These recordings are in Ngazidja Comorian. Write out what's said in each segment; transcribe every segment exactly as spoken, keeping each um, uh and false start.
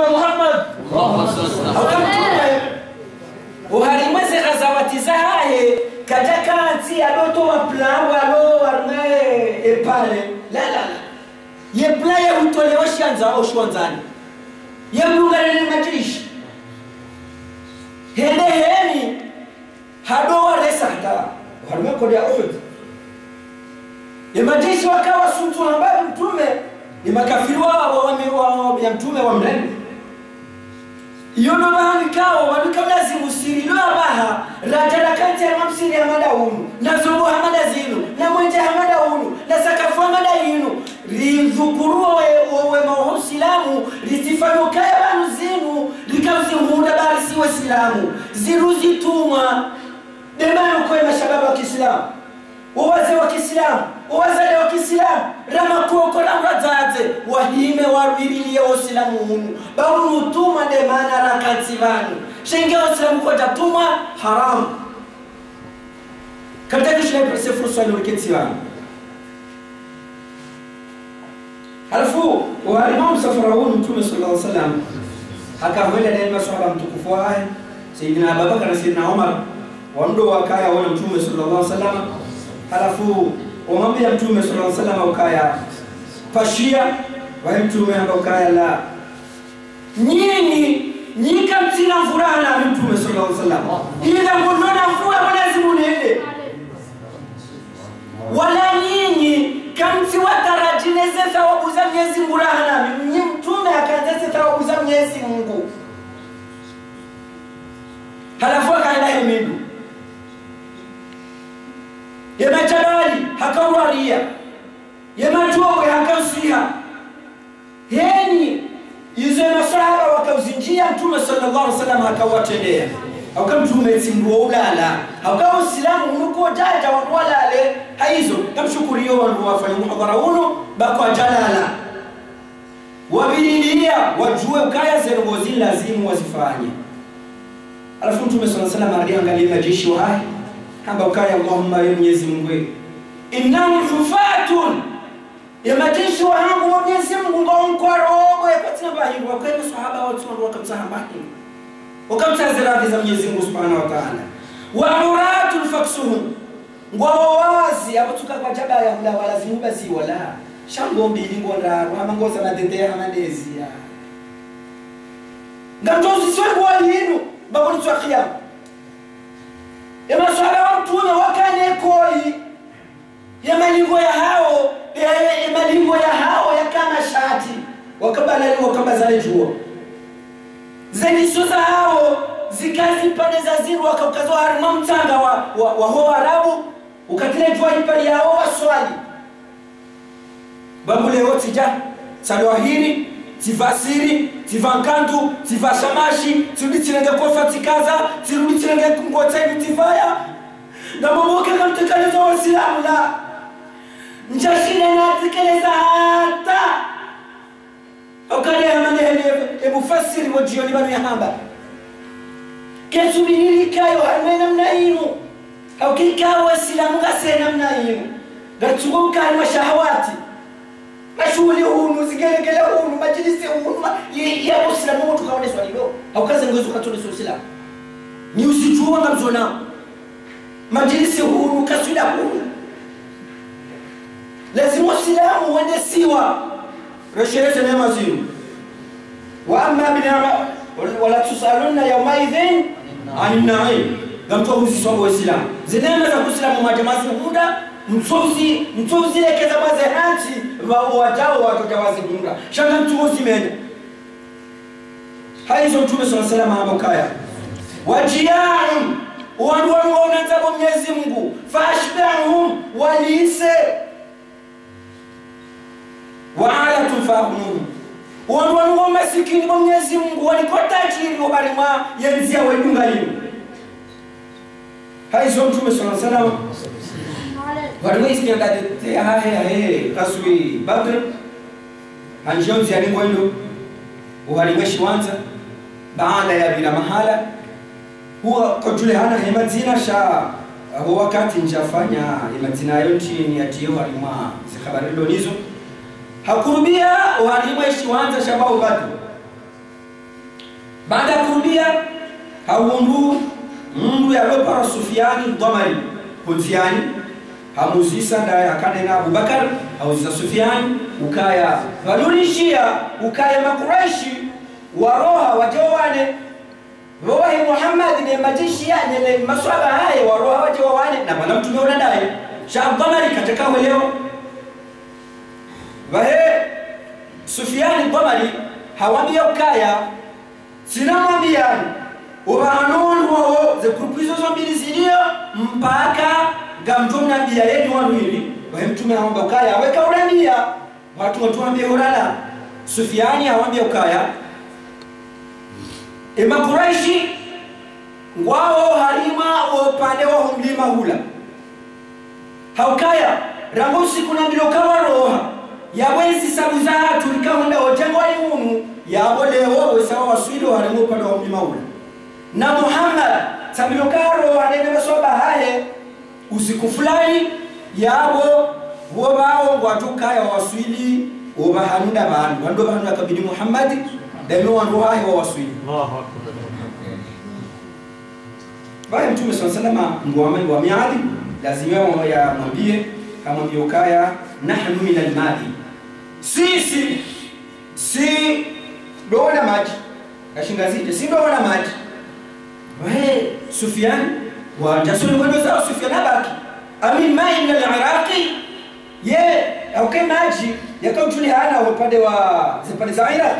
Muhammad. Hauka mtrume, oharimwa ze ghazawati zahahe, kadjakantsi yadotowa plan walo warumwe epare. La, la, la. Ye plan ye hutolewa shiandza, oshiwandzani. Ye mdungane ne madjeshi. Hende heni, hadowa resa hata oharumwa kodo ya Uhud. Ye madjeshi waka wasuntsu hamba mtrume, ye makafiri wa, wa, wa, wa, wa, ya mtrume wamreme. Iyo ndo baha nikao, wanika mlazimu siri lo abaha, radja rakantsi ya mamsiri hamada unu, na zombo hamada zinu, na mwenje hamada unu, na sakafu hamada inu. Ridhukuru wo, wo wema wa Usilamu, ritsifanyo kaya pvanu zinu, rikauzihundra bari si Wasilamu. Ziru zitumwa, de mana kwe mashababi wa Kiislamu, wo wazee wa Kiislamu, wo wazade wa Kiislamu, ra makoko ra wadzadze, wahime warwirilie Usilamu unu. Ba unu utumwa de mana rakantsi pvanu. Sha inge Usilamu kwadjatumwa, haramu. Kapvatsi shina ipvase fursa inu rikentsi pvanu. Halafu, oharimwa msafara unu mtrume swallallahu alayhi wasallam, haka hwenda ne maswahaba mtukufu wahe, Sayyidina Abubakar na Sayyidina Umar, wandru wakaya wona mtrume swallallahu alayhi wasallam. Halafu, wamwambia mtrume swallallahu alayhi wasallam ukaya, pashia, wahe mtrume hamba ukaya la. Nyinyi, nyi kamtsina nvuu raha nami mtrume swallallahu alayhi wasallam. Ila ngonona nvuu, mlazimu nende. Wala nyinyi, kamtsi wataradji ne ze thawabu za Mnyezi Mungu raha nami. Nyi mtrume hakandza ze thawabu za Mnyezi Mungu. Halafu hakaenda hemindru. Ye majabali, hakaurwaria. Ye madjobwe, hakauswiha. Heni, izo ye maswahaba wakauzindjia mtrume swallallahu alayhi wasallam hakauwatrendea. Hauka mtrume tsi mndru wa ulala. Hauka Usilamu unu kwadjadja wandru walale. Haizo, ngamshukuriyo wandru wafanya muhadhara unu, ba kwadjalala. Wabililia, wadjuwe ukaya ze ndrongoo zinu lazimu wazifanye. Halafu mtrume swallallahu alayhi wasallam hariangalia madjeshi wahahe, hamba ukaya, Allahumma, ye Mnyezi Mungu, innahum hufatun. Ye madjeshi wahangu wo Mnyezi Mungu ngwao nkwarobwe, kwatsina pvahindru, wakaye maswahaba watsu wandru wakamtsaha mbahindru. Wakamtsaha ze radhi za Mnyezi Mungu subhanahu wa taala. Wa uratun faksuhum. Ngwao wazi, apvo tsuka kwadjabaya hula wala zinguba ziwala. Sha ngo mbili ngo ndraru, hama ngoza madende ya hama ndezi ya. Ngamtsouziswa nguo yinu, ba koni tswa kiyama. Ye maswahaba wa mtrume wakane koli. Ye malingo yahawo, ye, ye malingo yahawo yaka mashati, wakabalali, wakabazale djuwa. Ze nyiso zahawo zika zipvandre za zindru, wakaukaza harimwa mtsanga wa, wa, wa ho Arabu, wakati le djuwa lipvaliyawo waswali. Ba mbu leo tsidja, tsalwahiri, tsipvasiri, tsipva nkandu, tsipva shamashi, tsirudi tsirenge kofa tsikaza, tsirudi tsirenge nguo tsayinu tsipvaya. Ngamwomoke kamtekeleza Wasilamu la. Ndjashile natekeleza hata. Ukale hama ne hene, e mufasiri wo djioni pvanu yahamba. Ketsu binili kayo harimwa namna yinu. Hauka ika Wasilamu ngasi namna yinu. Ngatsuko ukali mashahawati. Mashuhuli hunu, zigelegele hunu, madjilisi hunu, ma-, ye, ye Usilamu mutru kaone swali lo. Hauka ze ngozo katsone so Usilamu. Ni uzidjuwa ngamzona. Madjilisi hunu, kaswida hunu. Lazimu Usilamu wende siwa. Resheleze neema zinu. Wa amma bi ni'ma-, wala tus'alunna yawma'idhin anin na'im. Ngamtsouziswa bo Usilamu. Ze neema za Usilamu mwadja mwazihundra, mtsouzi-, mtsouzilekeza mwaze hantsi, pvao wadjao watsodja wazihundra. Sha ngamtsouzimenya. Haizo mtrume swallallahu alayhi wasallam hamba ukaya, wa jia'un, wandru wanu waona ndzaya bo Mnyezi Mungu, fa ashbi'hum, walise. Wa 'alatun fa aghnuhum, wandru wanu wa masikini bo Mnyezi Mungu, waliko tajiri wo harimwa ye ndziya wedunga yinu. Haizo mtrume swallallahu alayhi wasallam, pvanu mwe ispiyandade te yahahe yahe kaswi Badr, handjiyo ndziyani ngwendo, oharimwa eshiwandza, baanda yapvira mahala, huwa kwadjulihana he madzina sha, ho wakati ndjafanya he madzina yayo ntrini yatiyo harimwa ze habari ndo nizo. Hakurubia oharimwa eshiwandza sha pvao Badr. Baanda kurudia, hawundru mndru yalopara Sufiani Dhwamari, ho ndziani, hamuzisa ndaye hakana na Abubakar, hamuzisa Sufiani, ukaya, pvanu rishiya, ukaya Makuraishi, waroha, wadje wawane, pvo wahe Muhammad ne madjeshi yahe ne maswahaba yahe, waroha, wadje wawane, na pvwana mtrume hula ndaye, sha Dhwamari katsuka hwelewa. Pvahe Sufiani Dhwamari, hawambiya ukaya, tsina mwambiyani, opvahanu wandru wawo ze grupu izo zo mbili ziliyo, mpaka ngamdjo mnambiya yenyi wandru ili, pvahe mtrume hawamba ukaya, weka urambiya, watru watru wambiye hula la. Sufiani hawambiya ukaya, e Makuraishi, ngwawo harimwa wo upande wa humlima hula. Haukaya, rangu usiku nambilwa uka waroha, yapvo ezi sabu zahatru rika hwenda ojengo wa iwunu, yapvo leo wesa wawaswili harimwa upande wa humlima hula. Na Muhammad, tsambilwa uka haroha nende maswahaba yahe, usiku fulani, yapvo, wo pvawo ngwadjo ukaya wawaswili, opvahanu nda pvanu, wandru pvahanu yakabidi Muhammad, ndaye no wandru wahe wawaswili. Allahu Akbar. Pvahe Mtrume swalla Allahu alayhi wasallam, ngwambe, ngwambiye Ali, lazima wa-, yamwambiye, hamwambiye ukaya, "Nahnu min al-ma'i." Sisi, si ndo wana madji. Kashingazidja, si ndo wana madji. Pvahe Sufiani, wadja soni mwendo zawo Sufiani habaki. "Amin ma'in min al-Iraqi." Ye, hauka madji, yaka udjulihana upande wa, zipande za Iraq.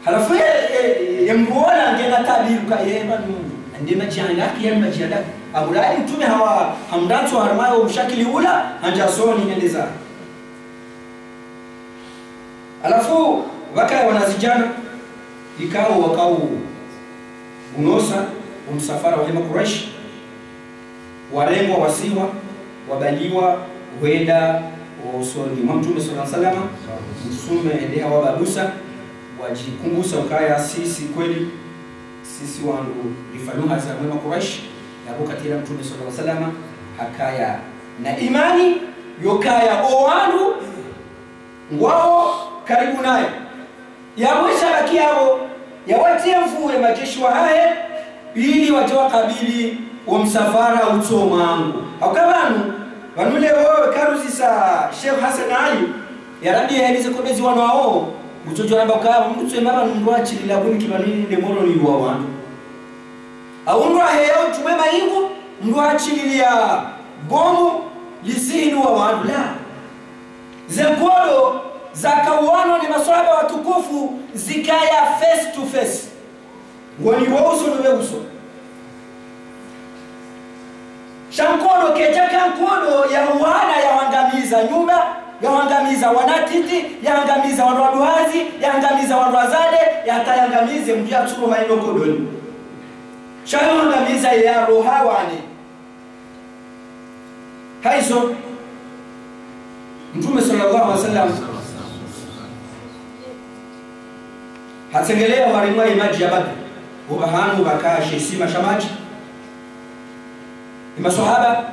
Halafu ye, ye, ye mndru wola ngena tabiru ka ye pvanu, nde madji ya Iraq, ye madji ya Iraq. Abulai mtrume hawa, hamdrantso harimwa wo mshakili ula, handja soni nende za. Halafu, pvakaya wanazidjana, ikao wakao unosa, wo msafara wahe Makuraishi, warengwa wasiwa, wabaliwa, hwenda, osoni mwa Mtrume swalla Allahu alayhi wasallam, Mtrume hende hawababusa, wadjikumbusa ukaya sisi kweli, sisi wandru rifanywa hazi harimwa Makuraishi, yapvo wakati ula Mtrume swalla Allahu alayhi wasallam, hakaya na imani, yokaya owandru, ngwawo karibu naye. Yapvo isha baki yapvo, yawatiye nvu ye madjeshi wahahe, ili wadje wakabili wo msafara utso mwangu. Hauka pvanu, pvanu leo karuzisa Sheikh Hassan Ali, yarambiye yalize kodezi wanu wawo, ngutsodjo ramba ukaya, mndru tsu ema pvanu mndru atsilila kuni kipvanu nde Moroni wa wandru. Au mndru aheya utsumwe mayingu, mndru atsililiya bomu, lisihini wa wandru, la. Ze nkodo zakawanwa ne maswahaba watukufu zikaya face to face. Ngoniwo uso nuwe uso. Sha nkodo kayidjaka nkodo ya uwana ya wangamiza nyumba, ya wangamiza wanatiti, ya wangamiza wandru waduhazi, ya wangamiza wandru wazade, ya hata yangamize mndru ya tsuro maino nkodoni. Sha ya wangamiza ya roha wane. Hayizo, Mtrume swalla Allahu alayhi wasallam hatsengeleya harimwa ye madji ya Badri, opvahanu pvaka she sima sha madji. Ye maswahaba,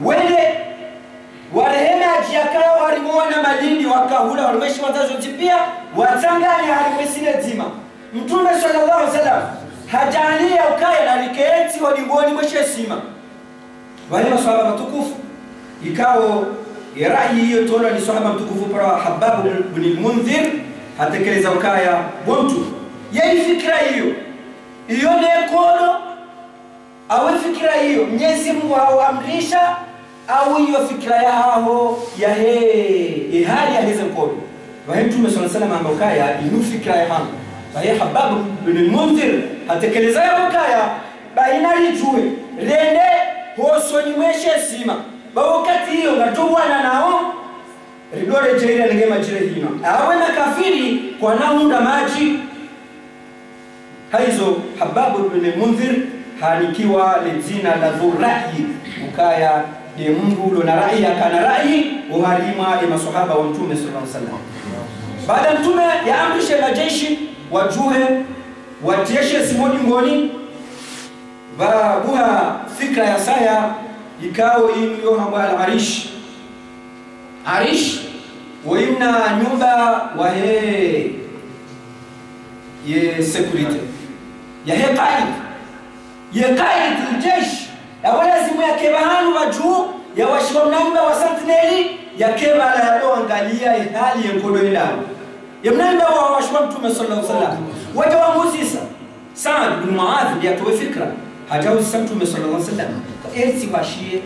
wende, warehe madji yakao harimwa na malindi wakahula, harimwa she shiwandza shontsi piya, watsanganya harimwa sile dzima. Mtrume swalla Allahu alayhi wasallam, hadjaaliya ukaya na riketsi ho dingoni mwe she sima. Pvale maswahaba matukufu, ikao ye rayi iyo tolwa ni swahaba mtukufu para Habbab ibn al-Mundhir, hatekeleza ukaya bo Mtrume. Ye ifikira iyo, iyo ne nkodo, au ifikira iyo, Mnyezi Mungu hawaamrisha, au iyo fikira yahaho, yahe, ye hali yaheze nkodo. Pvahe Mtrume swalla Allahu alayhi wasallam hamba ukaya, inu fikira yahangu. Pvahe Habbab ibn al-Mundhir, hatekeleza yamba ukaya, bahi naridjuwe, rende, hosoni mwe she sima. Ba wakati iyo, ngatsuwana nao, rido redjeyi rirenge madji rehina. Awe makafiri, kwana hundra madji. Hayizo, Habbab ibn Mundhir hanikiwa le dzina la Dhu Rayi, ukaya nde mndru ulo na rayi, yakana rayi, oharimwa ye maswahaba wa Mtrume swalla Allahu alayhi wasallam. Baada Mtrume yaamrishe madjeshi, wadjuhe, watriye she sima ho dingoni, pvabuha fikira ya saya, ikao inu yo hambwa al-Arish. Arish, wo imna nyumba wahe, ye sécurité, yahe qaid, ye qaid al-jaysh, yapvo lazimu yake pvahanu pvadju, yawashiwa mna nyumba wa sentinelle, yake pvala yapvo angalia ye hali ye nkodo yendao. Ye mna nyumba wawashiwa Mtrume swallallahu alayhi wasallam. Wadja wamuzisa, Saad bin Muadh ndiye yatowe fikra. Hadja uzisa Mtrume swallallahu alayhi wasallam, eti washiye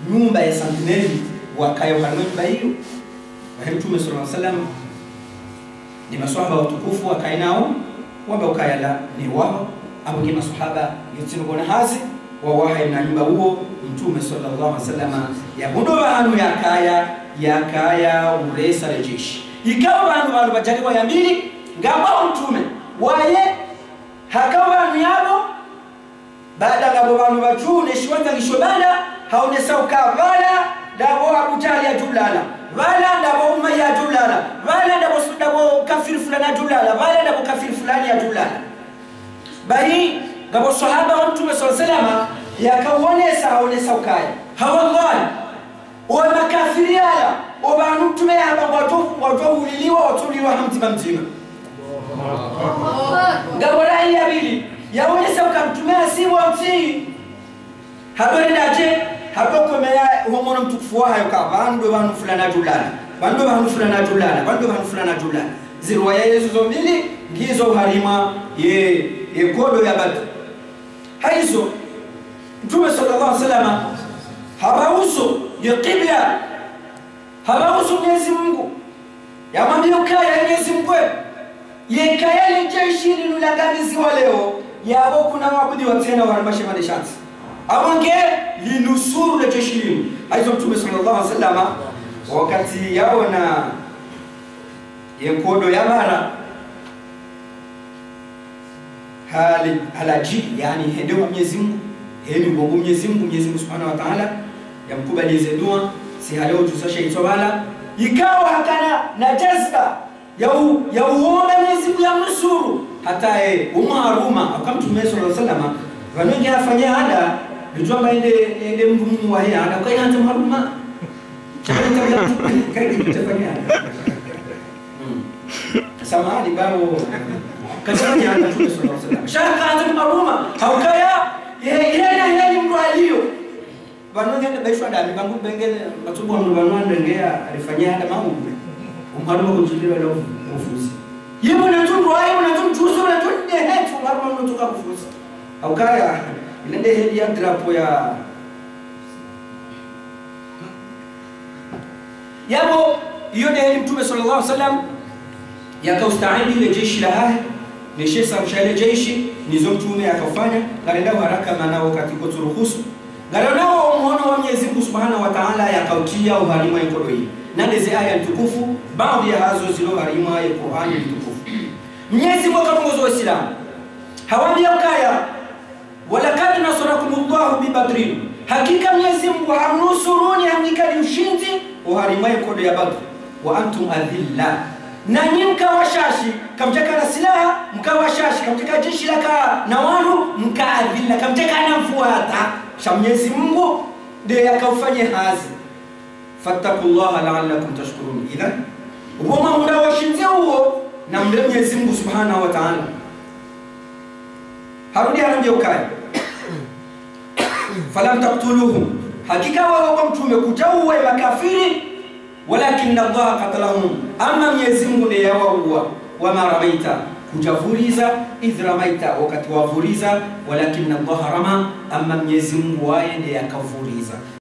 nyumba ya sentinelle, wakaya oharumwa nyumba iyo. Wahe Mtrume swallallahu alayhi wasallam, ne maswahaba watukufu wakaya nao, wamba ukaya la, ne waho, apvo nge maswahaba, yotsinu kona hazi, wawaha ye mna nyumba uwo, Mtrume swallallahu alayhi wasallam, yahundo pvahanu yakaya, yakaya uresa le jeshi. Ikao pvanu, pvanu pvadjaliwa ya mbili, ngapvo Mtrume, waye, haka pvanu yapvo, baada ngapvo pvanu pvadju ne shiwandza ngisho pvala, haonesa uka pvala, ndapvo Abu Jahli yadjulala. Pvala ndapvo Umayya yadjulala. Pvala ndapvo su-, ndapvo kafiri fulani yadjulala. Pvala ndapvo kafiri fulani yadjulala. Bahi, ngapvo swahaba wa Mtrume swallallahu alayhi wasallam, yakawonesa, haonesa ukaya. Ha wallahi, owe makafiri yala, opvanu Mtrume yahamba ngwadjo, ngwadjo huliliwa, watsulilwa ha mdzima mdzima. Ngapvo rai ya mbili, yaonesa uka Mtrume hasibu wa mtsi. Hadore ndaje, hadokomeya ho mwono mtukufu wahahe uka pvanu ndo pvahanu fulani yadjulala, pvanu ndo pvahanu fulani yadjulala, pvanu ndo pvahanu fulani yadjulala. Ziriwaya yezo zo mbili, ngizo oharumwa ye, ye nkodo ya Badri. Hayizo, Mtrume swallallahu alayhi wasallam, hapva uso, ye kibla, hapva uso Mwenyezi Mungu. Yamwambia ukaya Mwenyezi Mungu, yeka yale jeshi linu langamiziwa leo, yapvo kuna waabudiwa tsena oharumwa shema ne shantsi. Apvo nge linusuru le jeshi linu. Hayizo Mtrume swallallahu alayhi wasallam, wakati yaona ye nkodo ya bara, hali-, haladji, yaani, hende wa Mwenyezi Mungu, hende wa Mwenyezi Mungu, Mwenyezi Mungu Subhanahu wa Ta'ala, yamkubaliye ze dua, si hale udjusa sha itswa pvala, ikao hakana na jazba, ya u-, ya uomba Mwenyezi Mungu yamnusuru, hata ye, umharuma, haka Mtrume swallallahu alayhi wasallam, pvanu nge hafanya hada, ndudjwamba ende, ende mndru mumu wahe hada, ukaya hata mharuma. Kayi hata mharuma, kayi hata mharuma. Hmm. Samahani, baro. Katsafanya hada Mtrume swallallahu alayhi wasallam. Sha haka hata mharuma, haukaya, ye, ye na ye ni mndru aliyo. Pvanu ngende baishwa ndami, pvangu bengele, matsubu wa mndru pvanu andengea, alifanya hada mahu. Umharuma kudjilila la ufusi. Yibu na tundru, yibu na tundru, yibu na tundru, ne hetu, umharuma mndru tuka kufusi. Haukaya, ile nde heli ya drapo ya. Yapvo, iyo nde heli Mtrume swallallahu alayhi wasallam, yaka ustahimili le jeshi lahahe, ne shesa msha le jeshi, nizo Mtrume yakafanya, ngarendao haraka mana wakati kotsuruhusu. Ngaronao omhono wa Mwenyezi Mungu Subhanahu wa Ta'ala yakautiya oharumwa ye nkodo yi. Na nde ze aya ntukufu, baadhwi yahazo zilo harumwa ye Kur'ani ntukufu. Mwenyezi Mungu akarongoza Waislamu. Hawambia ukaya, ولقد نصركم الله ببدر. Hakika Mwenyezi Mungu hamnusuruni, hamnikani ushindzi, oharumwa ye nkodo ya Badri. وأنتم أذلة. Nanyi mka washashi, kamdjakana silaha, mka washashi, kamdjaka jeshi laka na wanu, mka adhilla, kamdjakana nvuu hata. Sha Mwenyezi Mungu, nde yakaufanya hazi. فاتقوا الله لعلكم تشكرون. Idhan, uwo mahunda wa ushindzi uwo, namre Mwenyezi Mungu Subhanahu wa Ta'ala. Harudi hanambia ukaya. فلم تقتلوهم. Hakika wawo kwa Mtrume kudjauwa makafiri, ولكن الله قتلهم. Amma Mwenyezi Mungu nde yawauwa. وما رميت. Kudjavuriza, إذ رميت. Wakati wavuriza, ولكن الله رمى. Amma Mwenyezi Mungu waye nde yakavuriza.